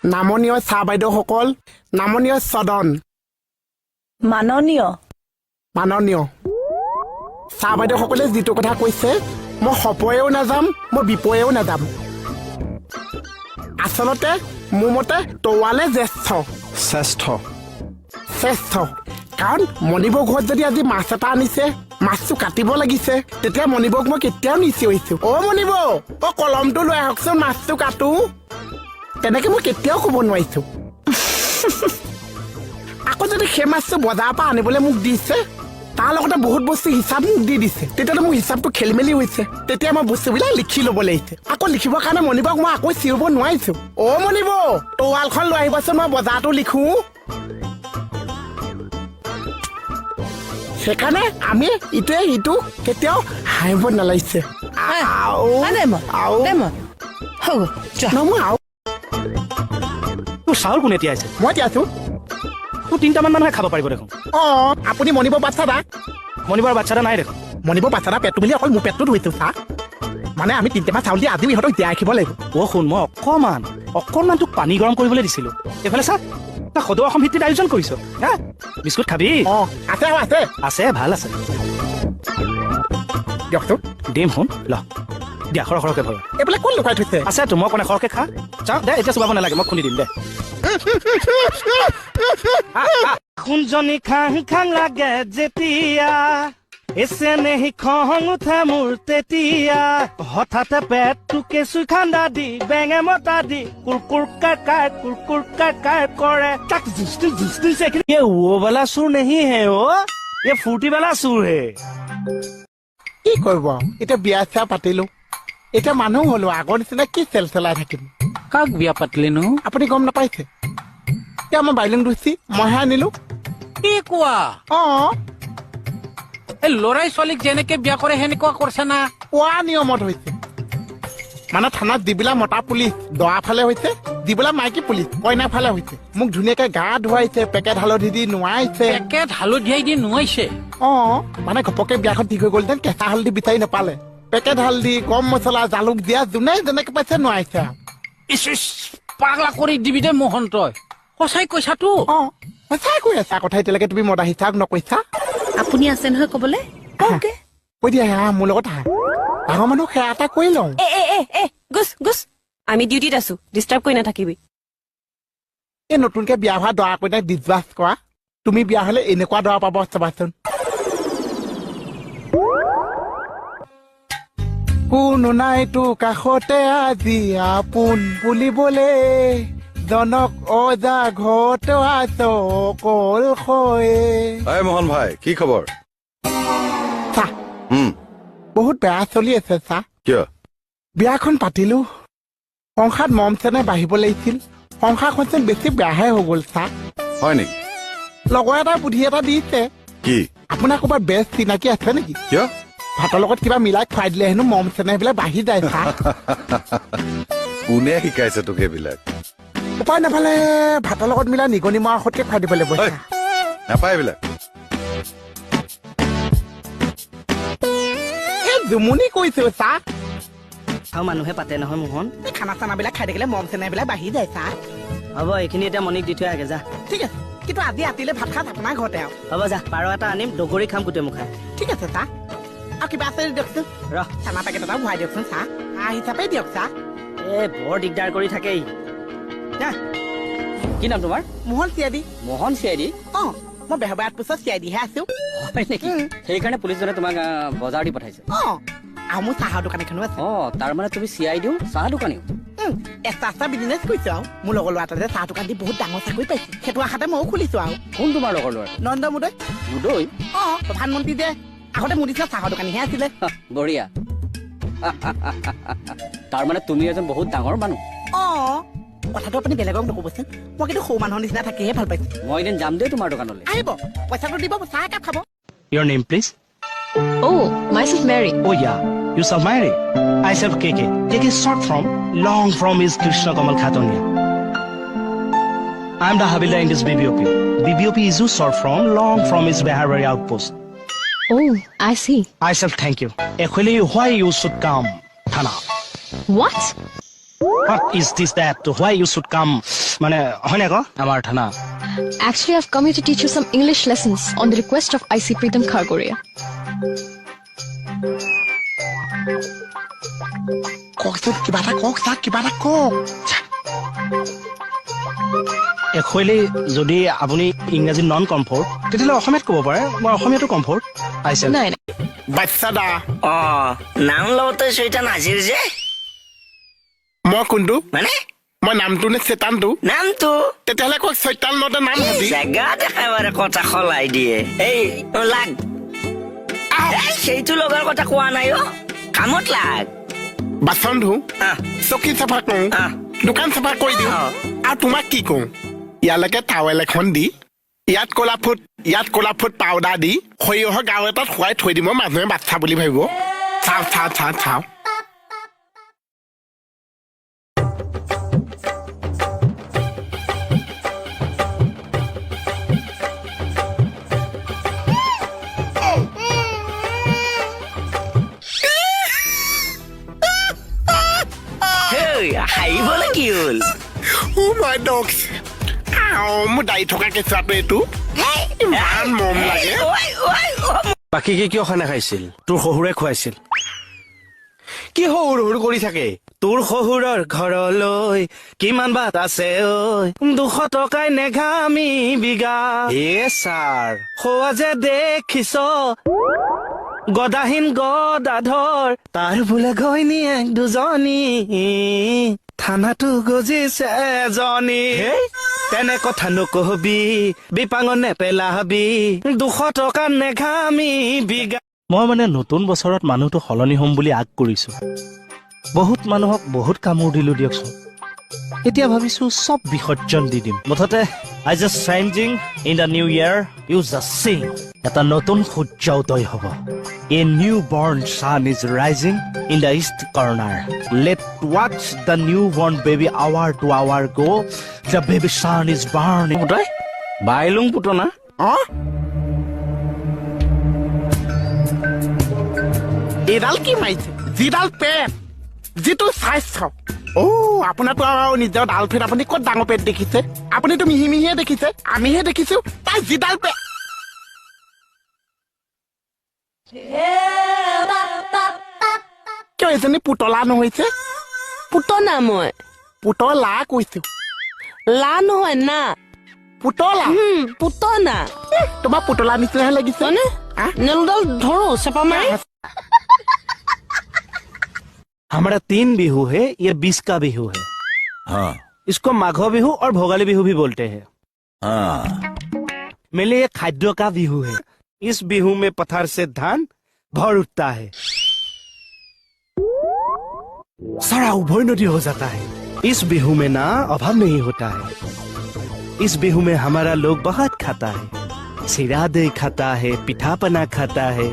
নামনীয় sir বাইদেউসকল, নামনীয় সদন। মাননীয়। মাননীয় ছাৰ বাইদেউসকলে যিটো কথা কৈছে, মই সপয়েও নাযাম, মই বিপয়েও নাযাম। আচলতে মোৰ মতে তৱালে জ্যেষ্ঠ। শ্ৰেষ্ঠ। শ্ৰেষ্ঠ, কাৰণ মণিবৰ ঘৰত যদি আজি মাছ এটা আনিছে, মাছটো কাটিব লাগিছে, তেতিয়া মণিবক মই কেতিয়াও নিচিঞৰিছো, "অ' মণিব, অ' কলমটো লৈ আহকচোন, মাছটো কাটো।" তেনেকে মই কেতিয়াও ক'ব নোৱাৰিছো। আকৌ যদি সেই মাছটো বজাৰৰ পৰা আনিবলৈ মোক দিছে, তাৰ লগতে বহুত বস্তু হিচাপ মোক দি দিছে, তেতিয়াতো মোৰ হিচাপটো খেলি মেলি হৈছে। তেতিয়া মই বস্তুবিলাক লিখি ল'ব লাগিছে। আকৌ লিখিবৰ কাৰণে মণিবক মই আকৌ চিঞৰিব নোৱাৰিছো, "অ' মণিব, তৱালখন লৈ আহিবচোন, মই বজাৰটো লিখো।" সেইকাৰণে আমি ইটোৱে সিটো কেতিয়াও হাঁহিব নালাগিছে। আও, দে মই আও। দে মই হৈ গ'ল, যোৱা। ন, মই আও। তোৰ চাউল কোনে তিয়াইছে? মই তিয়াইছো। তোৰ তিনিটামান মানুহে খাব পাৰিব দেখোন। অ, আপুনি মণিব বাচ্ছা দা। মণিবৰ বাচ্ছা এটা নাই দেখোন। মণিব বাচ্ছা দা পেটটো মিলি অকল মোৰ পেটটো ধুইছো চা। মানে আমি তিনিটামান চাউল দি আজিও ইহঁতক জীয়াই ৰাখিব লাগিব। অ' শুন, মই অকণমান তোক পানী গৰম কৰিবলৈ দিছিলো। এইফালে চা, তই সদৌ অসম ভিত্তিত আয়োজন কৰিছ। হা, বিস্কুট খাবি? অ, আছে আৰু আছে। আছে, ভাল আছে। দিয়কচোন। দিম, শুন, ল, দিয়া, সৰহ সৰহকে ভৰা। এইবিলাক ক'ত লুকাই থৈছে? আছে তো, মই কোনে সৰহকে খা। চাওঁ দে, এতিয়া চুবাব নালাগে, মই খুন্দি দিম দে। সোণজনী খাং খাং লাগে যেতিয়া, চেনেহী খং উঠে মোৰ তেতিয়া। হঠাতে পেটটো কেঁচুই খান্দা দি, বেঙে মতা দি, কুৰকুৰ কাৰ কুৰকুৰ কাৰ কৰে। তাক জিষ্টি জিষ্টি से ये वो वाला सुर नहीं है, ओ ये फूटी वाला सुर है। কি কৰিব আৰু, এতিয়া বিয়া চিয়া পাতিলো, এতিয়া মানুহ হলো, আগৰ নিচিনা কি চেল চেলাই থাকিম? কাক বিয়া পাতিলিনো? আপুনি গম নাপাইছে? এতিয়া মই বাইলুং ধুইছি, মইহে আনিলো। কি কোৱা? অ। এই ল'ৰাই ছোৱালীক যেনেকে বিয়া কৰে সেনেকুৱা কৰিছে না? পোৱা নিয়মত হৈছে। মানে থানাত যিবিলাক মতা পুলিচ দৰা ফালে হৈছে, যিবিলাক মাইকী পুলিচ কইনা ফালে হৈছে। মোক ধুনীয়াকে গা ধুৱাইছে, পেকেট হালধি দি নোৱাইছে। পেকেট হালধিয়াই দি নোৱাইছে? অ, মানে ঘপকে বিয়াখন ঠিক হৈ গ'ল যেন, কেঁচা হালধি বিচাৰি নাপালে। পেকেট হালধি, গৰম মছলা, জালুক দিয়া, যোনে যেনেকে পাইছে নোৱাইছে আৰু। ইচ ইচ, পাগলা কৰি দিবি দে মোহন তই। সঁচাই কৈছাতো? অ, সঁচাই কৈ আছা। কথা এতিয়ালৈকে তুমি মদাহী চাওক নকৈছা। আপুনি আছে নহয় কবলে, কওকে। কৈ দিয়া, আহা, মোৰ লগত আহা, ডাঙৰ মানুহ সেৱা এটা কৰি লওঁ। এ এ এ এ, গুচ গুচ, আমি ডিউটিত আছো, ডিষ্টাৰ্ব কৰি নাথাকিবি। এই নতুনকে বিয়া হোৱা দৰা কইনাক ডিচবাছ কৰা। তুমি বিয়া হলে এনেকুৱা দৰা পাব, চাবাচোন। কোনো নাই তো কাষতে আজি আপোন বুলিবলে, জনক অজা ঘৰত আছ অকলশৰে। এই মোহন ভাই, কি খবৰ? চা, বহুত বেয়া চলি আছে চা। কিয়? বিয়াখন পাতিলো, সংসাৰত মৰম চেনেহ বাঢ়িব লাগিছিল, সংসাৰখন যেন বেছি বেয়াহে হৈ গ'ল চা। হয় নেকি? লগৰ এটা বুদ্ধি এটা দিছে। কি? আপোনাৰ ক'ৰবাত বেজ চিনাকি আছে নেকি? কিয়? ভাতৰ লগত কিবা মিলাই খুৱাই দিলে হেনো মৰম চেনেহবিলাক বাঢ়ি যায় চা। কোনে শিকাইছে তোক এইবিলাক? উপায় নাপালে ভাতৰ লগত মিলাই নিগনি মৰা ঔষধকে খুৱাই দিব লাগিব। ঐ, নাপায় এইবিলাক। এই জুমুনি কৈছো চা। আৰু মানুহে পাতে নহয় মোহন। এই খানা চানাবিলাক খাই থাকিলে মৰম চেনেহবিলাক বাঢ়ি যায় চা। হ'ব, এইখিনি এতিয়া মণিক দি থৈ আগে যা। ঠিক আছে, কিন্তু আজি ৰাতিলে ভাত খাত আপোনাৰ ঘৰতে আৰু। হ'ব যা, পাৰ এটা আনিম, দগৰি খাম গোটেই মুখাই। ঠিক আছে চা। আৰু কিবা আছে দিয়কচোন। ৰ। চানা পেকেট এটা ভৰাই দিয়কচোন চা, চাহ হিচাপে দিয়ক চা। এ বৰ দিগদাৰ কৰি থাকে ই। যা। কি নাম তোমাৰ? মোহন চিয়াদি। মোহন চিয়াদি? অ, মই বেহবাৰ পিছত চিয়াদিহে আছো। হয় নেকি? সেইকাৰণে পুলিচজনে তোমাক বজাৰ দি পঠাইছে। অ, আৰু মোৰ চাহৰ দোকান এখনো আছে। অ, তাৰমানে তুমি চি I দিও চাহ দোকানীও? এক্সট্ৰা এক্সট্ৰা বিজনেছ কৰিছো। আৰু মোৰ লগৰ ল'ৰা এটা যে চাহ দোকান দি বহুত ডাঙৰ চাকৰি পাইছে, সেইটো আশাতে ময়ো খুলিছো আৰু। কোন তোমাৰ লগৰ ল'ৰা? নৰেন্দ্ৰ মোদী। মুদৈ? অ, প্ৰধানমন্ত্ৰী যে আগতে মোদী চাহৰ দোকানীহে আছিলে। বঢ়িয়া, তাৰমানে তুমি এজন বহুত ডাঙৰ মানুহ। অ, কথাটো আপুনি বেলেগক নক'বচোন, মই কিন্তু সৰু মানুহৰ নিচিনা থাকিহে ভাল পাইছো। মই এদিন যাম দেই তোমাৰ দোকানলৈ। আহিব, পইচাটো দিব, চাহ একাপ খাব। Your name, please? Oh, myself Mary. Oh yeah, you self Mary. I self KK. KK is short from, long from is Krishna Kamal Khatonia. I'm the Havildar in this BBOP. BBOP is short from, long from is Beharbari outpost. Oh, I see. I self thank you. Actually, why you should come, Thana? What? What is this that? Why you should come? মানে হয় নাই ক আমাৰ থানা। Actually, I've come here to teach you some English lessons on the request of IC Pritam Khargoria. কওকচোন কিবা এটা কওক, ছাৰ, কিবা এটা কওক। একচুৱেলি যদি আপুনি ইংৰাজী নন কমফৰ্ট, তেতিয়াহ'লে অসমীয়াত ক'ব পাৰে। মই অসমীয়াটো কমফৰ্ট পাইছে। নাই নাই। বাচ্চা দা। অ, নাম লওঁতে চৈতান হাজিৰ যে। মই কোনটো? মানে? মই নামটো নে চেতানটো? নামটো। তেতিয়াহ'লে কওক, চৈতান লওঁতে নাম হাজিৰ। জেগাত একেবাৰে কথা সলাই দিয়ে। এই অ, লাগ। এই, সেইটো লগাৰ কথা কোৱা নাই অ, কামত লাগ। বাচন ধো, চকী চাফা কৰো, দোকান চাফা কৰি দিওঁ। আৰু তোমাক কি কওঁ, ইয়ালৈকে টাৱেল এখন দি, ইয়াত ক'লা ফুট, ইয়াত ক'লা ফুট পাউডাৰ দি সৰিয়হৰ গাঁও এটাত শুৱাই থৈ দিব, মানুহে বাচ্ছা বুলি ভাবিব। চাওঁ চাওঁ চাওঁ চাওঁ। হেই, হাঁহিবলৈ কি হ'ল? মাই ডগছ, মোৰ দাড়ি থকা কেঁচুৱাটো এইটো, ইমান মৰম লাগে। বাকী কি কিয় খানা খাইছিল? তোৰ শহুৰে খুৱাইছিল। কি শহুৰ শহুৰ কৰি থাকে? তোৰ শহুৰৰ ঘৰলৈ কিমান বাট আছে ঐ? 200 টকাই নেঘামি বিঘা। এ ছাৰ, খোৱা যে দেখিছ গদাহীন গদাধৰ, তাৰ বোলে ঘৈণীয়েক দুজনী, থানাটো গজিছে এজনী। তেনে কথা নকবি, বিপাঙত নেপেলাবি, 200 টকা নেঘামি বিঘা। মই মানে নতুন বছৰত মানুহটো সলনি হ'ম বুলি আগ কৰিছো। বহুত মানুহক বহুত কামোৰ দিলো দিয়কচোন। এতিয়া ভাবিছো চব বিসৰ্জন দি দিম। মুঠতে I just changing in the new year, you just see. এটা নতুন সূৰ্য উদয় হ'ব। A new born sun is rising in the east corner. Let watch the new born baby hour to hour go. The baby sun is born. পুতই Bailung Putana. অ, এইডাল কি মাৰিছে? যিডাল পেট, যিটো স্বাস্থ্য। অ', আপোনাৰতো আৰু নিজৰ ডাল ফেট, আপুনি ক'ত ডাঙৰ পেট দেখিছে? আপুনিতো মিহি মিহিয়ে দেখিছে, আমিহে দেখিছো তাই যিডাল পেট। কিয় এজনী পুতলা নহৈছে? পুতনা মই। পুতলা কৈছো। লা নহয়, না। পুতলা? পুতনা। তোমাৰ পুতলা নিচিনাহে লাগিছে। মানে নেলুডাল ধৰো চেপা মাৰি। हमारा 3 बिहू है, ये 20 का बिहू है। हाँ। इसको माघ बिहू और भोगाली बिहू भी बोलते हैं। हाँ। मेरे ये खाद्य का बिहू है। इस बिहू में पत्थर से धान भर उठता है, सारा उभय नदी हो जाता है। इस बिहू में ना अभाव नहीं होता है। इस बिहू में हमारा लोग बहुत खाता है, सिरा दही खाता है, पिठा पना खाता है,